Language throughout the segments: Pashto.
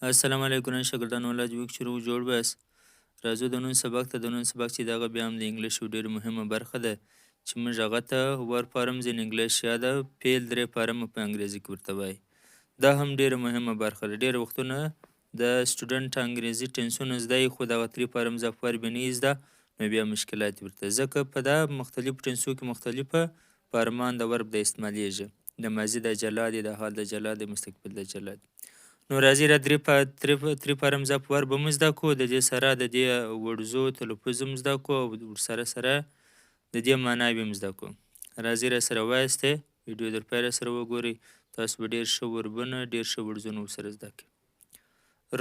السلام علیکم شاګردانو، الله دې وکړي چې روغ جوړ ویاست. راځو د نن سبق ته. د نن سبق چې دغه بیا هم د English یو ډېره مهمه برخه ده چې موږ هغه ته verb forms in English یا د فعل درې فارمه په انګریزي کې ورته وایي. دا هم ډېره مهمه برخه ده. ډېر وختونه د student انګریزي ټینسونه زده وي، خو دغه three forms of verb یې نه زده، نو بیا مشکلات ورته، ځکه په دا مختلفو ټینسو کې مختلفه فارمان د verb د استعمالیږي. د ماضي د جلا دی، د حال د جلا دی، مستقبل د جلا دی. نو راځي را three forms of verb هم زده کو، د دې سره د دې words و تلفظ هم زده کو او ورسره سره د دې معناوې هم زده کو. راځي را سره وایاستئ، ویډیو در پایه سره وګورئ، تاسو به ډېر ښه وربونه، ډېر ښه words ونه ورسره زده کړئ.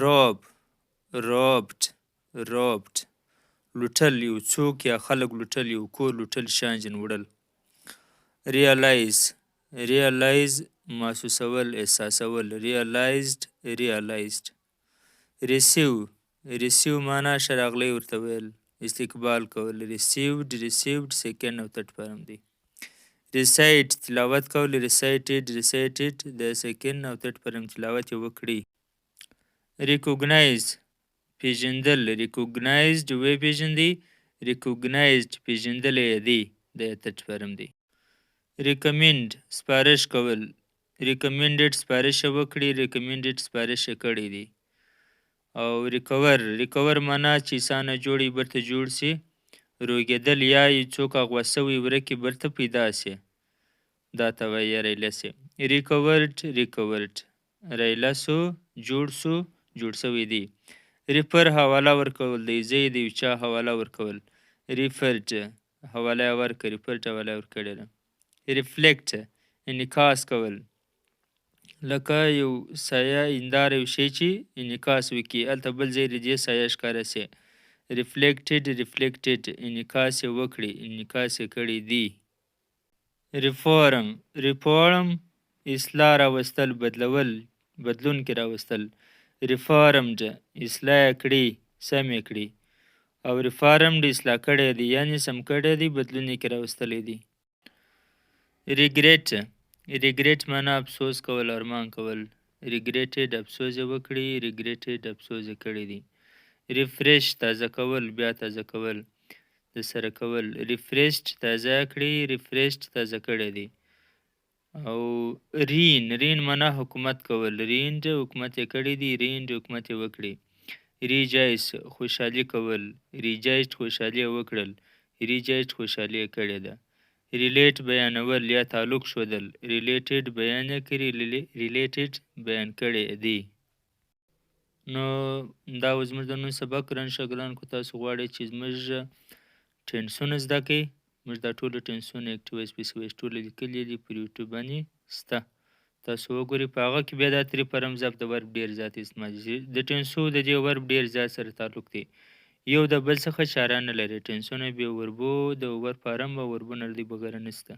Rob، robbed، robbed، لوټل یو څوک یا خلک لوټل، یو کور لوټل، شیان ځینې وړل. Realize، realize، محسوسول، احساسول. Realized، realized. Receive، receive معنا ښه راغلی ورته ویل، استقبال کول. Received، received، second او third form دی. Recite، تلاوت کول. Recited، recited، د second او third form، تلاوت یې وکړي. Recognize، پیژندل. Recognized، ویې پیژندی. Recognized، پیژندلی یې دی، د third form دی. Recommend، سپارښت کول. Recommended، سپارښت یې وکړي. Recommended، سپارښت یې کړی دی. او recover، recover معنا چې انسان جوړ بیرته جوړ سي، روږېدل، یا یو څوک اغوا شوی ورک بیرته پیدا سي، دا ته وایي رایله سي. Recovered، recovered، رایله سو، جوړ سو، جوړ شوی دی. Refer، حواله ورکول دی، ځای د یو چا حواله ورکول. Referred، حواله یې ورکړه. Referred، حواله یې ورکړې ده. Reflect، انعکاس کول، لکه یو سایه، هنداره، یو شی چې انعکاس وکړي، هلته بل ځای د دې سایه ښکاره شي. Reflected، reflected، انعکاس یې وکړي، انعکاس یې کړی دی. Reform، reform، اصلاح راوستل، بدلول، بدلون کې راوستل. Reformed، اصلاح یې کړي، سم یې کړي. او reformed، اصلاح کړی دی، یعنې سم کړی دی، بدلون یې کې راوستلی دی. Regret، regret معنا افسوس کول، ارمان کول. Regretted، افسوس یې وکړي. Regretted، افسوس یې کړی دی. Refresh، تازه کول، بیا تازه کول، د سره کول. Refreshed، تازه کړي. Refreshed، تازه کړی دی. او reign، reign معنا حکومت کول. Reigned، حکومت یې کړی دی. Reigned، حکومت یې وکړي. Rejoice، خوشحالي کول. Rejoiced، خوشحالي یې وکړل. Rejoiced، خوشحالي یې کړې ده. Relate، بیانول یا تعلق ښودل. Related، بیان یې کړي. Related، بیان کړی دی. نو دا و زموږ د نن سبق. ګران شاګردان، که تاسو غواړئ چې زموږ ټینسونه زده کړئ، موږ دا ټول ټینسونه، active voice، passive voice، ټول لیکلي دي، پر یوټیوب باندې شته، تاسو وګورئ. په هغه کې بیا دا three forms of the verb ډېر زیات استعمالېږي. د ټینسو د دې verb ډېر زیات سره تعلق دی، یو د بل څخه چاره نه لري. ټینسونه بې وربو د verb form او وربونه د بغیر نشته.